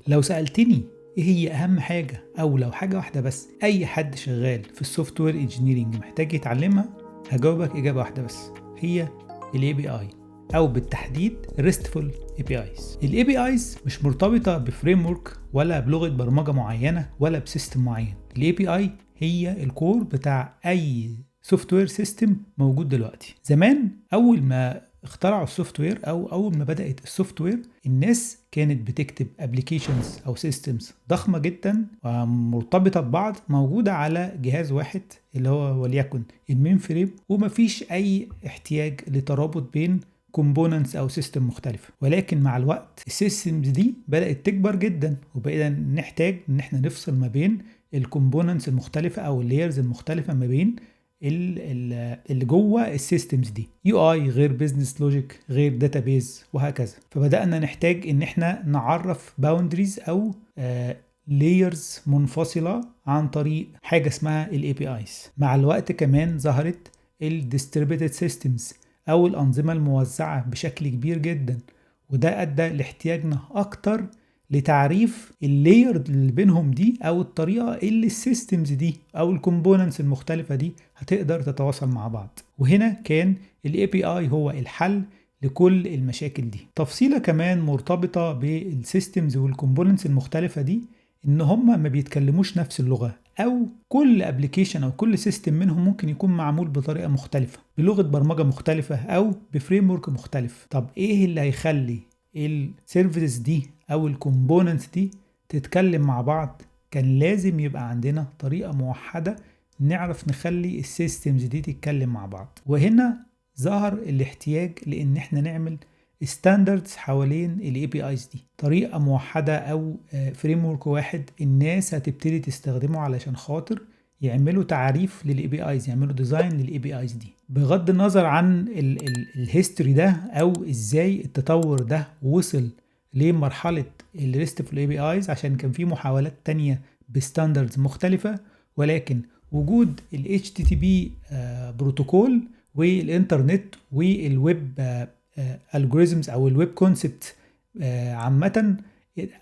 لو سألتني ايه هي اهم حاجة، او لو حاجة واحدة بس اي حد شغال في ال software engineering محتاج يتعلمها، هجاوبك اجابة واحدة بس، هي ال API، او بالتحديد RESTful APIs. ال APIs مش مرتبطة ب framework ولا بلغة برمجة معينة ولا ب system معين. ال API هي ال core بتاع اي software system موجود دلوقتي. زمان اول ما اخترعوا ال software او اول ما بدات ال software، الناس كانت بتكتب applications او systems ضخمة جدا ومرتبطة ببعض، موجودة على جهاز واحد اللي هو وليكن ال mainframe، ومفيش اي احتياج لترابط بين components او system مختلفه. ولكن مع الوقت ال systems دي بدات تكبر جدا، وبقينا نحتاج ان احنا نفصل ما بين ال components المختلفة او ال layers المختلفة ما بين اللي جوه ال systems دي، UI غير business logic غير database وهكذا. فبدانا نحتاج ان احنا نعرف boundaries او layers منفصلة عن طريق حاجة اسمها ال APIs. مع الوقت كمان ظهرت ال distributed systems او الانظمة الموزعه بشكل كبير جدا، وده ادى لاحتياجنا اكتر لتعريف ال layer اللي بينهم دي، او الطريقة اللي ال systems دي او ال components المختلفة دي هتقدر تتواصل مع بعض. وهنا كان ال API هو الحل لكل المشاكل دي. تفصيله كمان مرتبطة بال systems وال components المختلفة دي، ان هم ما بيتكلموش نفس اللغة، او كل application او كل system منهم ممكن يكون معمول بطريقة مختلفة، بلغه برمجة مختلفة او ب framework مختلف. طب ايه اللي هيخلي ال services دي او ال components دي تتكلم مع بعض؟ كان لازم يبقى عندنا طريقة موحدة نعرف نخلي ال systems دي تتكلم مع بعض. وهنا ظهر الاحتياج لان احنا نعمل standards حوالين ال APIs دي، طريقه موحدة او framework واحد الناس هتبتدي تستخدمه علشان خاطر يعملوا تعريف لل APIs، يعملوا design لل APIs دي. بغض النظر عن ال history ده او ازاي التطور ده وصل لمرحلة ال RESTful APIs، عشان كان في محاولات تانية ب standards مختلفه، ولكن وجود ال HTTP protocol والانترنت وال web algorithms او ال web concept عامة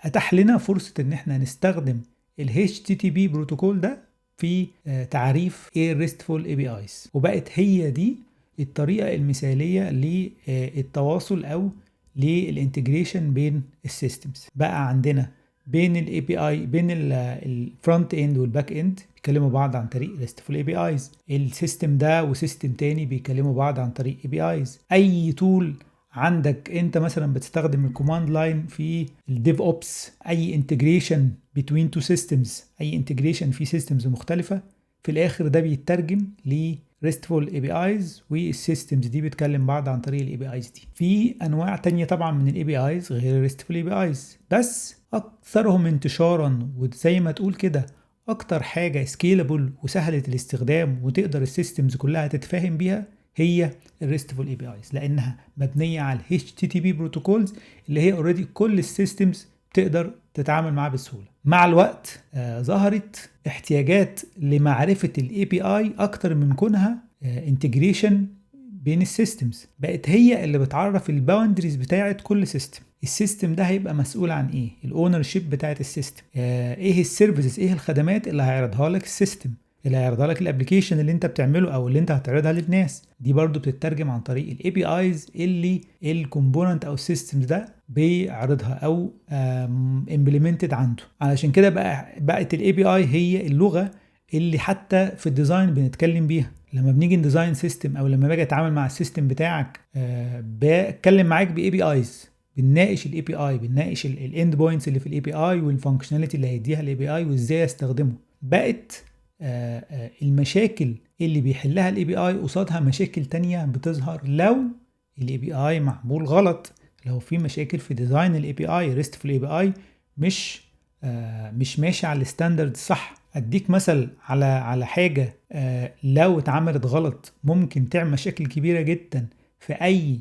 اتاح لنا فرصة ان احنا نستخدم ال HTTP protocol ده في تعريف ايه RESTful APIs، وبقت هي دي الطريقة المثالية للتواصل او لل integration بين ال systems. بقى عندنا بين ال API، بين ال front end وال back end بيكلموا بعض عن طريق RESTful APIs، ال system ده و system تاني بيكلموا بعض عن طريق APIs. اي tool عندك انت مثلا بتستخدم ال command line في ال DevOps، اي integration between two systems، اي integration في systems مختلفه، في الاخر ده بيترجم ل RESTful APIs، وال systems دي بتكلم بعض عن طريق ال APIs دي. في انواع تانية طبعا من ال APIs غير ال RESTful APIs، بس اكثرهم انتشارا وزي ما تقول كده اكتر حاجة scalable وسهلة الاستخدام وتقدر ال systems كلها تتفاهم بيها هي ال RESTful APIs، لانها مبنية على ال HTTP protocols اللي هي already كل ال systems تقدر تتعامل معاها بسهوله. مع الوقت ظهرت احتياجات لمعرفة ال API اكتر من كونها integration بين ال systems، بقت هي اللي بتعرف ال boundaries بتاعه كل system. ال system ده هيبقى مسؤول عن ايه، ال ownership بتاعه ال system، ايه ال services، ايه الخدمات اللي هيعرضها لك ال system، اللي هيعرضها لك ال application اللي انت بتعمله او اللي انت هتعرضها للناس. دي برضو بتترجم عن طريق ال APIs اللي ال component او ال system ده بيعرضها او implemented عنده. علشان كده بقت ال API هي اللغة اللي حتى في ال design بنتكلم بيها. لما بنيجي ن design system او لما باجي اتعامل مع ال system بتاعك، بتكلم معاك ب APIs، بنناقش ال API، بنناقش ال endpoints اللي في ال API وال functionality اللي هيديها ال API وازاي استخدمه. بقت المشاكل اللي بيحلها ال API قصادها مشاكل تانية بتظهر لو ال API معمول غلط، لو في مشاكل في design ال API، RESTful API مش ماشي على ال standard صح. اديك مثل على حاجة لو اتعملت غلط ممكن تعمل مشاكل كبيرة جدا في اي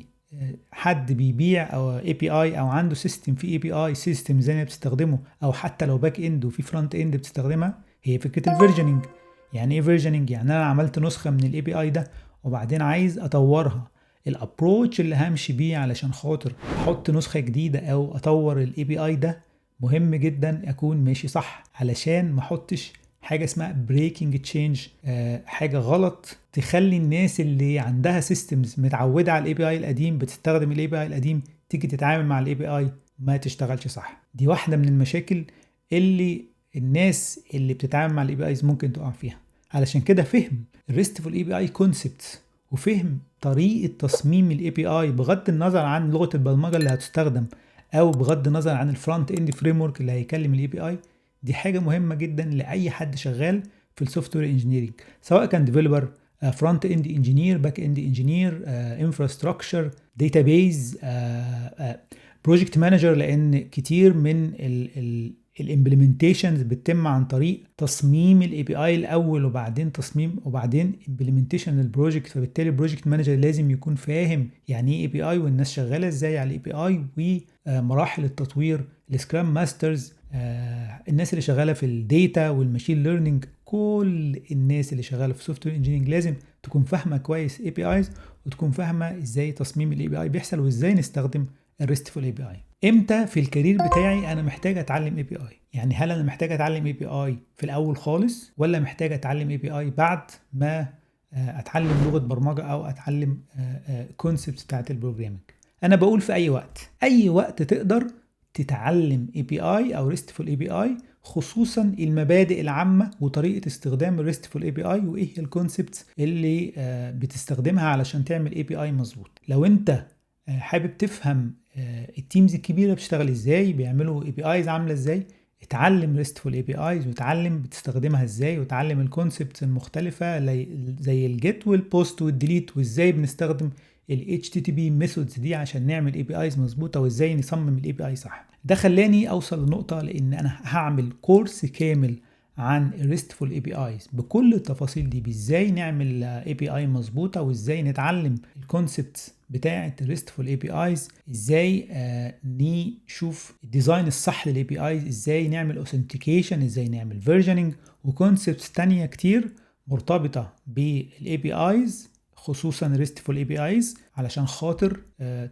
حد بيبيع او API او عنده system في API system زي ما بتستخدمه، او حتى لو back end وفي front end بتستخدمها، هي فكرة ال versioning. يعني ايه versioning؟ يعني انا عملت نسخه من ال API ده وبعدين عايز اطورها، ال approach اللي همشي بيه علشان خاطر احط نسخه جديدة او اطور ال API ده مهم جدا اكون ماشي صح علشان ما احطش حاجة اسمها breaking change، حاجة غلط تخلي الناس اللي عندها systems متعوده على ال API القديم، بتستخدم ال API القديم، تيجي تتعامل مع ال API ما تشتغلش صح. دي واحدة من المشاكل اللي الناس اللي بتتعامل مع ال APIs ممكن تقع فيها. علشان كده فهم ال RESTful API concepts وفهم طريقه تصميم ال API بغض النظر عن لغة البرمجة اللي هتستخدم او بغض النظر عن ال front end framework اللي هيكلم ال API، دي حاجة مهمة جدا لاي حد شغال في ال software engineering، سواء كان developer، front end engineer، back end engineer، infrastructure، database، project manager، لان كتير من ال implementations بتتم عن طريق تصميم ال API الاول وبعدين تصميم وبعدين implementation لل project. فبالتالي ال project manager لازم يكون فاهم يعني ايه API والناس شغالة ازاي على ال API ومراحل التطوير، ال scrum masters، الناس اللي شغالة في ال data وال machine learning، كل الناس اللي شغالة في software engineering لازم تكون فاهمه كويس APIs وتكون فاهمه ازاي تصميم ال API بيحصل وازاي نستخدم ال RESTful API. امتى في ال career بتاعي انا محتاج اتعلم API؟ يعني هل انا محتاج اتعلم API في الاول خالص، ولا محتاج اتعلم API بعد ما اتعلم لغة برمجة او اتعلم concepts بتاعت ال programming؟ انا بقول في اي وقت، اي وقت تقدر تتعلم API او RESTful API، خصوصا المبادئ العامة وطريقه استخدام ال RESTful API وايه ال concepts اللي بتستخدمها علشان تعمل API مظبوط. لو انت حابب تفهم ال teams الكبيرة بتشتغل ازاي، بيعملوا APIs عامله ازاي، اتعلم RESTful APIs وتعلم بتستخدمها ازاي، وتعلم ال concepts المختلفة زي ال GET وال POST وال DELETE، وازاي بنستخدم ال HTTP methods دي عشان نعمل APIs مظبوطة، وازاي نصمم ال API صح. ده خلاني اوصل لنقطة لان انا هعمل course كامل عن ال RESTful APIs بكل التفاصيل دي، بازاي نعمل API مظبوطة، وازاي نتعلم ال concepts بتاعه ال RESTful APIs، ازاي نشوف ال design الصح لل APIs، ازاي نعمل authentication، ازاي نعمل versioning، و concepts تانية كتير مرتبطة بال APIs، خصوصا RESTful APIs، علشان خاطر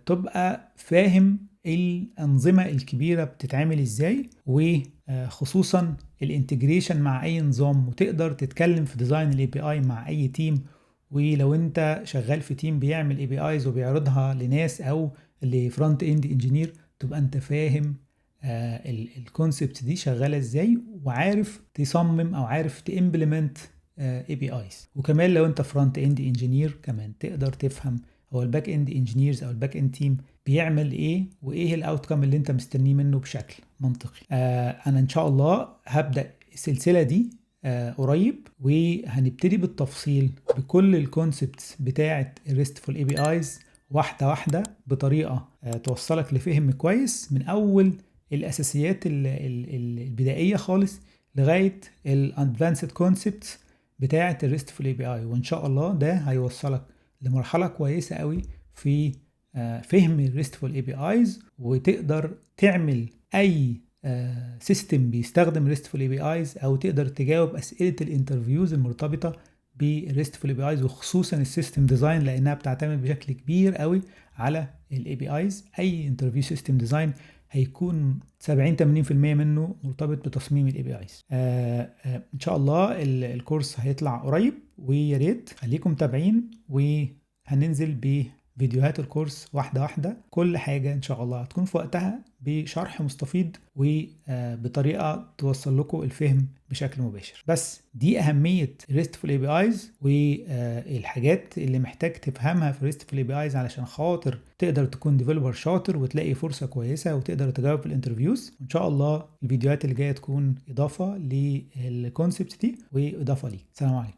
تبقى فاهم الأنظمة الكبيرة بتتعمل ازاي، وخصوصا ال integration مع اي نظام، وتقدر تتكلم في design ال API مع اي team. ولو انت شغال في team بيعمل APIs وبيعرضها لناس او ل front end engineer، تبقى انت فاهم ال concept دي شغالة ازاي، وعارف تصمم او عارف ت implement APIs. وكمان لو انت front end engineer كمان تقدر تفهم هو ال back end engineers او ال back end team بيعمل ايه، وايه ال outcome اللي انت مستنيه منه بشكل منطقي. انا ان شاء الله هبدا السلسلة دي قريب، وهنبتدي بالتفصيل بكل ال concepts بتاعه ال RESTful APIs واحدة واحدة، بطريقة توصلك لفهم كويس من اول الاساسيات البدائية خالص لغاية ال advanced concepts بتاعه ال RESTful API. وان شاء الله ده هيوصلك لمرحلة كويسة قوي في فهم ال RESTful APIs، وتقدر تعمل اي system بيستخدم RESTful APIs، او تقدر تجاوب اسئلة ال interviews المرتبطة بال RESTful APIs، وخصوصا ال system design لانها بتعتمد بشكل كبير قوي على ال APIs. اي interview system design هيكون 70 80% منه مرتبط بتصميم ال APIs. ان شاء الله ال course هيطلع قريب، ويا ريت خليكم متابعين، وهننزل بفيديوهات ال course واحدة واحده. كل حاجة ان شاء الله هتكون في وقتها بشرح مستفيض وبطريقة توصل لكم الفهم بشكل مباشر. بس دي اهمية RESTful APIs والحاجات اللي محتاج تفهمها في RESTful APIs علشان خاطر تقدر تكون developer شاطر وتلاقي فرصة كويسة وتقدر تجاوب في ال interviews. وان شاء الله الفيديوهات اللي جاية تكون اضافه لل concept دي واضافه ليك. سلام عليكم.